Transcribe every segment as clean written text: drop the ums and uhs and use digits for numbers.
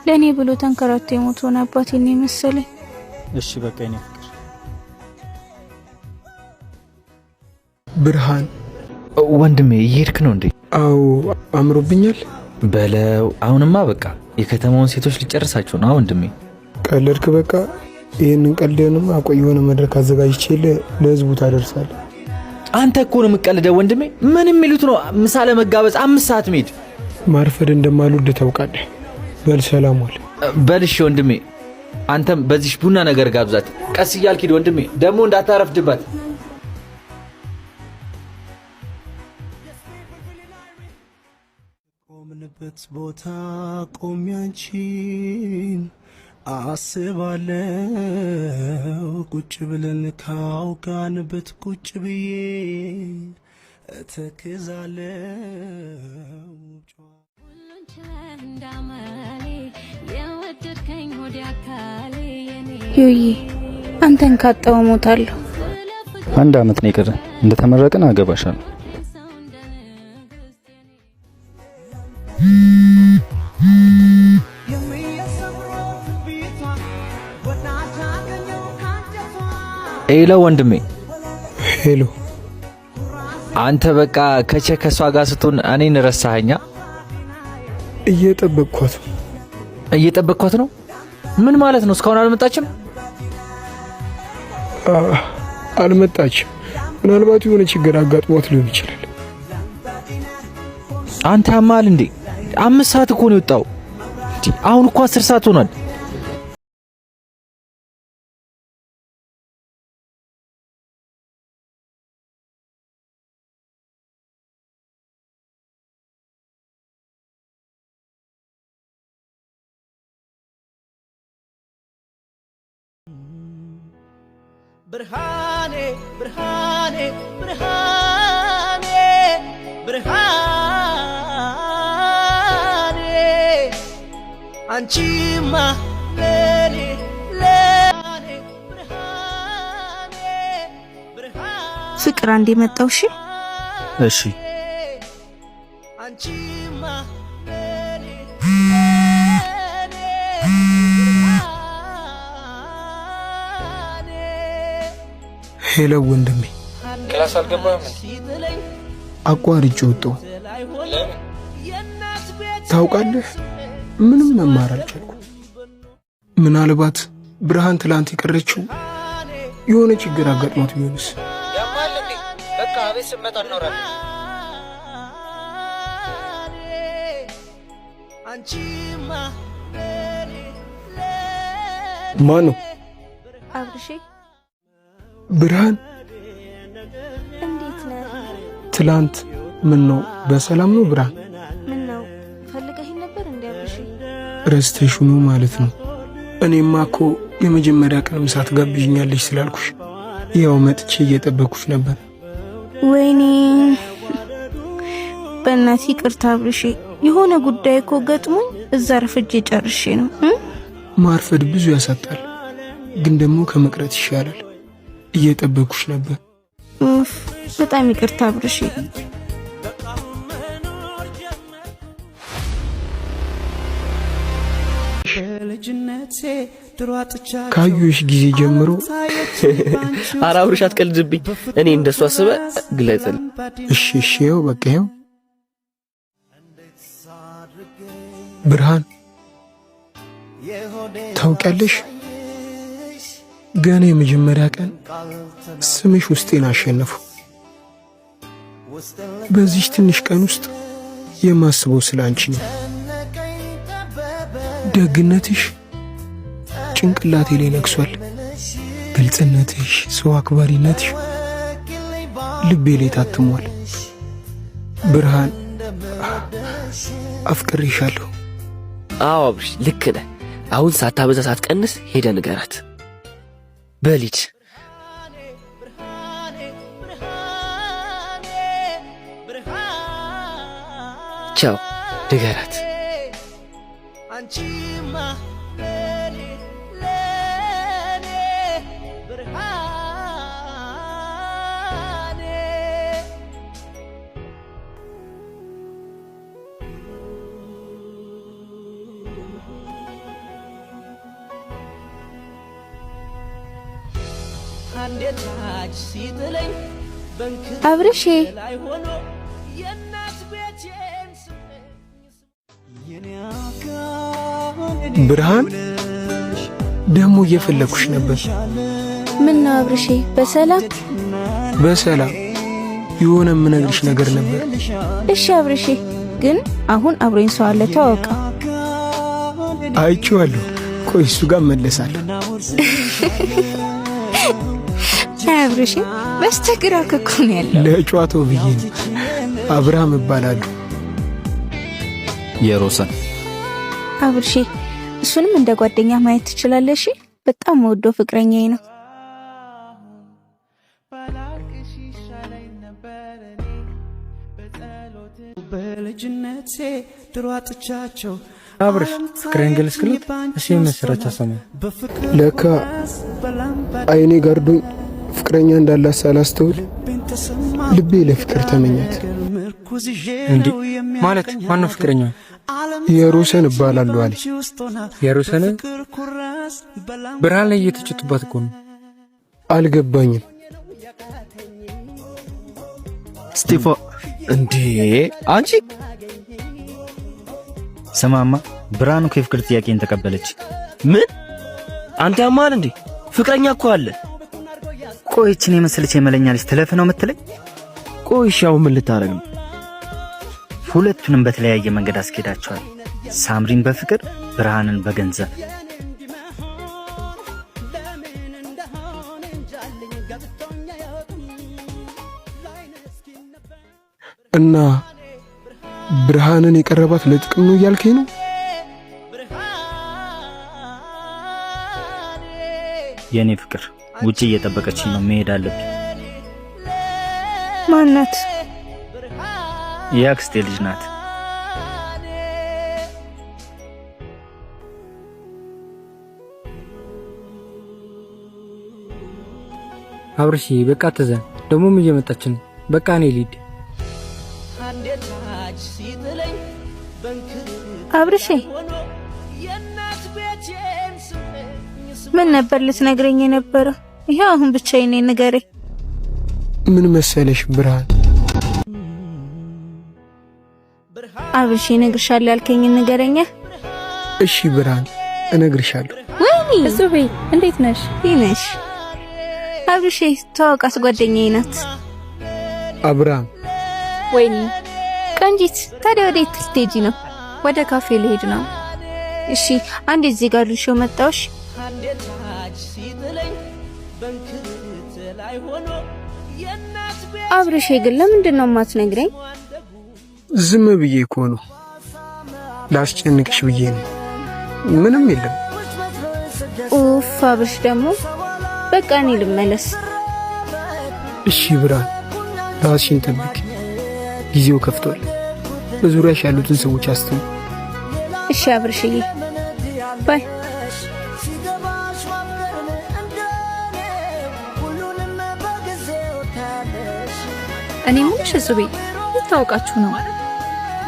ለእኔ ብሎ ተንከራቶ የሞተውን አባቴን ነው የመሰለኝ። እሺ በቃ የኔ ፍቅር። ብርሃን ወንድሜ እየሄድክ ነው እንዴ? አዎ አምሮብኛል። በለው አሁንማ በቃ የከተማውን ሴቶች ሊጨርሳቸው ነው ወንድሜ። ቀለድክ። በቃ ይህንን ቀልድህንማ ቆይ የሆነ መድረክ አዘጋጅቼልህ ለህዝቡ ታደርሳለህ። አንተ እኮ ነው የምትቀልደው ወንድሜ። ምን የሚሉት ነው? ምሳ ለመጋበዝ 5 ሰዓት መሄድ። ማርፈድ እንደማልወድ ታውቃለህ። በል ሰላም ዋል። በል እሺ ወንድሜ። አንተም በዚሽ ቡና ነገር ጋብዛት። ቀስ እያልክ ሂድ ወንድሜ፣ ደግሞ እንዳታረፍድባት። ቆምንበት ቦታ ቆሜ አንቺን አስባለው፣ ቁጭ ብለን ካውጋንበት ቁጭ ብዬ እተክዛለው። ዩዬ አንተን ካጣሁ እሞታለሁ። 1 አመት ነው የቀረን። እንደተመረቅን አገባሻለሁ። Hello ወንድሜ። Hello። አንተ በቃ ከቼ ከሷ ጋር ስትሆን እኔን ረሳኸኛ። እየጠበቅኳት ነው። እየጠበቅኳት ነው? ምን ማለት ነው? እስካሁን አልመጣችም? አልመጣችም። ምናልባት የሆነ ችግር አጋጥሟት ሊሆን ይችላል። አንተ ያማል እንዴ? 5 ሰዓት እኮ ነው የወጣው። አሁን እኮ 10 ሰዓት ሆኗል። ብርሃኔ ብርሃኔ ብርሃኔ ብርሃኔ አንቺማ ለኔ ለኔ ብርሃኔ ብርሃኔ ፍቅር አንዴ መጣው። እሺ እሺ አንቺማ ለኔ ለኔ ብርሃኔ Hello ወንድሜ። Class አልገባህም? አቋርጬ ወጣሁ። ታውቃለህ፣ ምንም መማር አልቻልኩም። ምናልባት ብርሃን ትላንት የቀረችው የሆነ ችግር አጋጥሟት ቢሆንስ? ያማል እንዴ? በቃ ቤት ስመጣ እናወራለን። ማን ነው? አብርሼ ብርሃን እንዴት ነህ? ትላንት ምን ነው በሰላም ነው? ብርሃን ምን ነው ፈልገኸኝ ነበር እንዴ አብርሼ? ረስተሽው ነው ማለት ነው። እኔማ እኮ የመጀመሪያ ቀን ምሳ ትጋብዥኛለሽ ስላልኩሽ ያው መጥቼ እየጠበኩሽ ነበር። ወይኔ በእናትህ ይቅርታ አብርሼ፣ የሆነ ጉዳይ እኮ ገጥሞኝ እዛ ረፍጄ ጨርሼ ነው። ማርፈድ ብዙ ያሳጣል፣ ግን ደግሞ ከመቅረት ይሻላል። እየጠበኩሽ ነበር። ኡፍ በጣም ይቅርታ አብርሼ። ካዩሽ ጊዜ ጀምሮ ኧረ አብርሽ አትቀልድብኝ። እኔ እንደሱ አስበህ ግለጽል። እሺ እሺ፣ ይኸው በቃ ይኸው። ብርሃን ታውቂያለሽ፣ ገና የመጀመሪያ ቀን ስምሽ ውስጤን አሸነፈው። በዚች ትንሽ ቀን ውስጥ የማስበው ስለ አንቺ ነው። ደግነትሽ ጭንቅላቴ ላይ ነግሷል። ግልጽነትሽ፣ ሰው አክባሪነትሽ ልቤ ላይ ታትሟል። ብርሃን አፍቅሬሻለሁ። አዎ አብርሽ ልክ ነህ። አሁን ሳታበዛ ሳትቀንስ ሄደህ ንገራት። በሊድ ቻው፣ ንገራት። አንቺማ ለኔ ለኔ ብርሃኔ አንዴ ታች ሲጥለኝ በንክር አብርሼ ላይ ሆኖ የእናት ቤቴን ስመኝ ብርሃን ደግሞ እየፈለኩሽ ነበር። ምን ነው አብርሼ፣ በሰላም? በሰላም። የሆነ የምነግርሽ ነገር ነበር። እሺ አብርሼ፣ ግን አሁን አብሮኝ ሰው አለ፣ ተዋወቀ። አይቼዋለሁ። ቆይ እሱ ጋር እመለሳለሁ። አይ አብርሼ፣ በስተግራ እኮ ነው ያለው። ለጨዋታው ብዬ ነው። አብርሃም እባላለሁ። የሮሰን አብርሼ፣ እሱንም እንደ ጓደኛ ማየት ትችላለሽ። በጣም ወዶ ፍቅረኛዬ ነው። በልጅነቴ ድሮ አጥቻቸው አብርሽ ፍቅርህን ገለጽክለት? እሺ የመሰረች አሰማኝ። ለካ አይኔ ጋርዶኝ ፍቅረኛ እንዳላት ሳላስተውል ልቤ ለፍቅር ተመኛት። እንዴ ማለት ማነው ፍቅረኛ? የሮሰን እባላለሁ አለኝ። የሮሰን ብርሃን ላይ እየተጨቱባት እኮ ነው። አልገባኝም። ስቴፋ እንዴ አንቺ ስማማ፣ ብርሃን እኮ የፍቅር ጥያቄን ተቀበለች። ምን? አንተ ያማል እንዴ? ፍቅረኛ እኮ አለ። ቆይ ይህችን የመሰለች የመለኛ ልጅ ትለፍ ነው የምትለኝ? ቆይ እሺ አሁን ምን ልታረግ ነው? ሁለቱንም በተለያየ መንገድ አስኬዳቸዋል። ሳምሪን በፍቅር ብርሃንን በገንዘብ። እና ብርሃንን የቀረባት ለጥቅም ነው እያልከኝ ነው? የእኔ ፍቅር ውጪ እየጠበቀችኝ ነው፣ መሄድ አለብኝ። ማናት? የአክስቴ ልጅ ናት። አብርሽ በቃ ተዘን፣ ደግሞም እየመጣች ነው። በቃ እኔ ልሂድ። አንዴ ታች ሲጥለኝ በንክር አብርሼ ሆኖ የእናት ቤቴን ስመኝ ምን ነበር ልትነግረኝ የነበረው? ይኸው አሁን ብቻዬን ነኝ፣ ንገረኝ። ምን መሰለሽ ብርሃን፣ አብርሼ እነግርሻለሁ ያልከኝን ንገረኛ። እሺ ብርሃን እነግርሻለሁ። ወይኔ እዙቤ እንዴት ነሽ? ይነሽ አብርሼ፣ ተዋወቃት፣ ጓደኛዬ ናት። አብርሃም ወይኔ ቆንጂት፣ ታዲያ ወዴት ልትሄጂ ነው? ወደ ካፌ ልሄድ ነው። እሺ አንዴ እዚህ ጋር ልሾ መጣሁሽ። አንዴ ታች ሲጥለኝ በንክርት ላይ ሆኖ የእናት ቤት አብርሼ ግን ለምንድን ነው የማትነግረኝ? ዝም ብዬ እኮ ነው ላስጨንቅሽ ብዬ ነው። ምንም የለም። ኡፍ አብርሽ ደግሞ በቃ እኔ ልመለስ። እሺ ብርሃን፣ ራስሽን ጠብቂ። ጊዜው ከፍቷል። በዙሪያሽ ያሉትን ሰዎች አስተውይ። እሺ አብርሽዬ bye። እኔ የምልሽ እዙቤ ልታወቃችሁ ነው?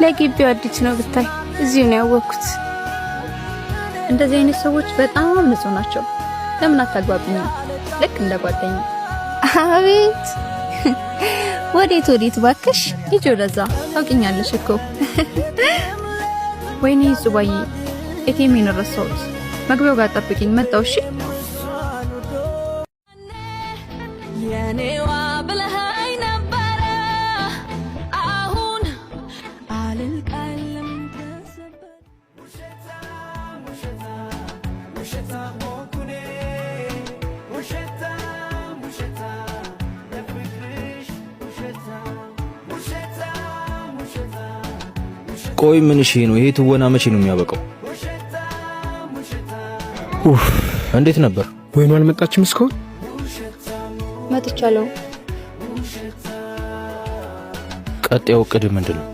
ለግቢው አዲስ ነው ብታይ፣ እዚሁ ነው ያወቅኩት። እንደዚህ አይነት ሰዎች በጣም ንጹህ ናቸው። ለምን አታግባብኝም? ልክ እንደ ጓደኛ። አቤት ወዴት ወዴት ባክሽ። ሂጂ ወደዛ፣ ታውቂኛለሽ እኮ። ወይኔ ጹባዬ ATM ኤን ረሳሁት። መግቢያው ጋር ጠብቂኝ፣ መጣሁ። እሺ የኔዋ ብለኸኝ ነበረ አሁን አልልቃለም ተሰበር ቆይ ምን እሺ ነው ይሄ ትወና መቼ ነው የሚያበቃው? ኡፍ እንዴት ነበር? ወይኑ አልመጣችም እስካሁን። መጥቻለሁ። ቀጣዩ እቅድ ምንድን ነው?